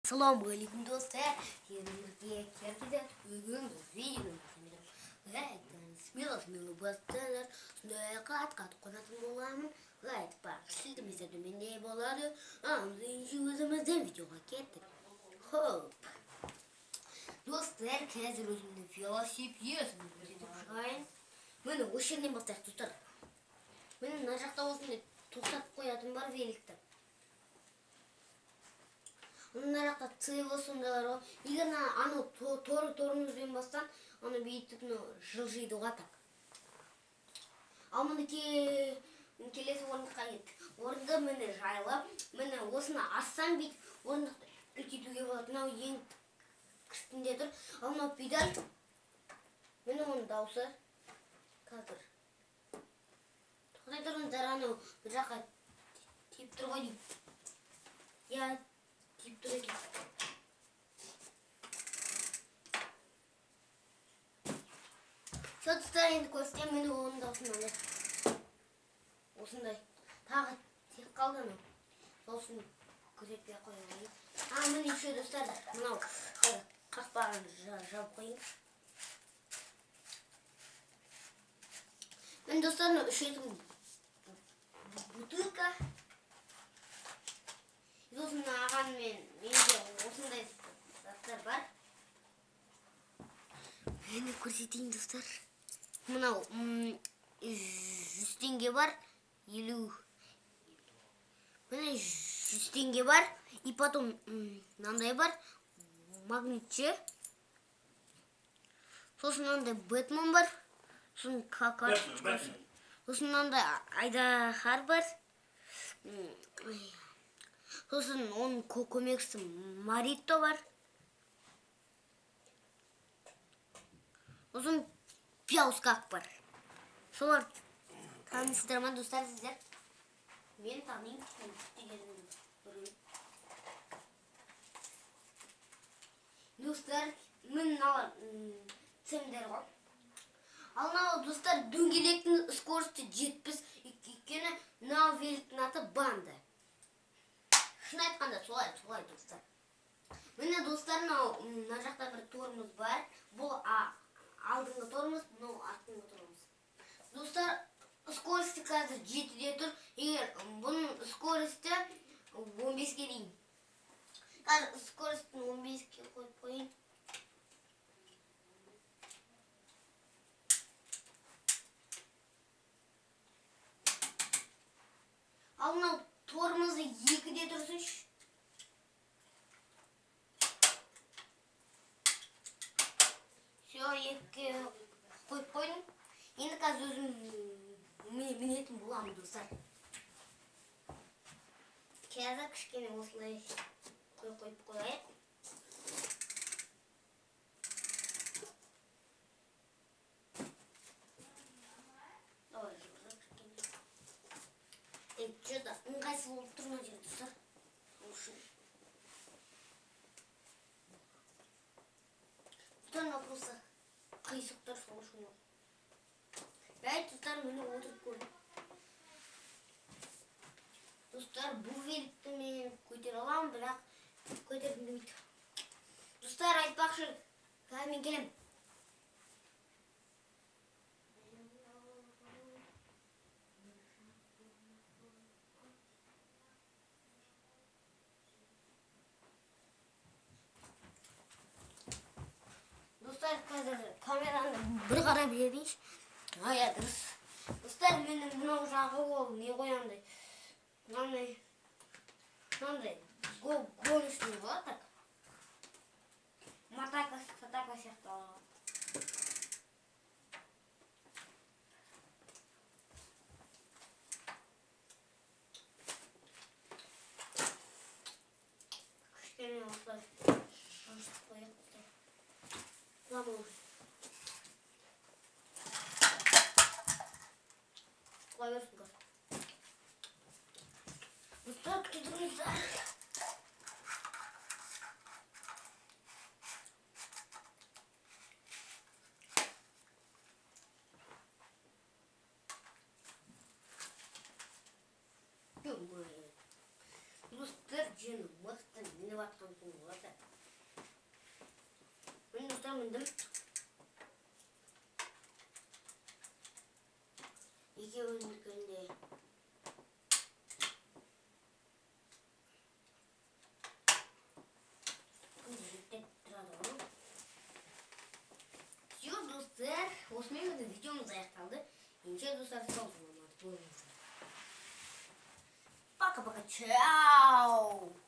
Ассалаумағалейкум, достар! Сіздермен бірге бүгін біз видеоны смело-смело бастаңдар. Сондай қат-қат қонатын боламын. Лайк басып, төменде болады. Біз өзіміздің видеоға кеттік. Хоп! Достар, қазір өзімнің велосипедімді көрсетіп шығайын. Міне, осы жерден бастайық, достар. Міне, мына жақта осындай тоқтатып қоятын бар великті. Мына жақта цивы сондайлар ғой. Егер мына анау торымызбен бассаң, аны бүйтіп мынау жылжиды ғой так. Ал мінекей келесі орындыққа кеттік. Орынды міне жайлы, міне осыны ассаң бүйтіп орындықты үлкейтуге болады. Мынау ең үстінде тұр. Ал мынау педаль, міне оның дауысы қазір. Тоқтай тұрыңыздар, анау бір жаққа тиіп тұр ғой деймін. Я тиіп тұр екен. Все, достар, енді көрсетемін. Міне оның дауысы мынандай. Осындай. Тағы тек қалды анау. Сол үшін көрсетпей ақ қояйын. А, міне еще, достар, мынау қақпағын жауып қояйын. Міне, достар, мынау ішетін бутылка. Сосын ағаммен менде осындай заттар бар. Міне көрсетейін, достар. Мынау 100 теңге бар, 50. Міне 100 теңге бар. И потом мынандай бар, магнитше. Сосын мынандай Бэтмен бар. Сосын карточка. Сосын мынандай айдаһар бар. Сосын оның көмекшісі Марито бар. Сосын Пяускак бар. Солар танисыздар ма, достар, сіздер? Мен танимын дегенім. Достар, міне мыналар цемдер ғой. Ал мынау, достар, дөңгелектің скорости 70, өйткені мынау великтің аты банда. Шын айтқанда солай, солай, достар. Міне, достар, мынау мына жақта бір тормоз бар. Бұл алдыңғы тормоз, мынау артыңғы тормоз. Достар, скорости қазір 7-де тұр. Егер бұның скорости 15-ке дейін. Қазір скоростін 15-ке қойып қояйын. Ал мынау тормозы 2-де тұрсыншы. Все, 2-ге қойып қойдым. Енді қазір өзім мінетін боламын, достар. Қазір кішкене осылай қойып қояйық. Давай, кішкене. Что-то ыңғайсыз болып тұр мына жерде, достар. Сол үшін. Достар, мынау просто қисық тұр, сол үшін. Бәй, достар, міне отырып көрдім. Достар, бұл великті мен көтере аламын, бірақ көтергім келмейді. Достар, айтпақшы, қазір мен келемін. Достар, қазір камераны бір қарап жіберейінші. Ай, дұрыс. Достар, менің мынау жағы ол не ғой андай. Мынандай, мынандай гоночный болады так. Матака, сатака сияқты алған. Кішкене осылай жылжытып қояйық, достар. Құламау. Құлай берсін қазір. Достар, күте тұрыңыздар. Достар, жені мықты мініп жатқан теңге болады. Міне, достар, міндім. Екеуінікінде күнде жетіп тұрады ғой. Все, достар, осымен біздің видеомыз аяқталды. Ендеше, достар, сау саламат болыңыздар. Пока пока, чао.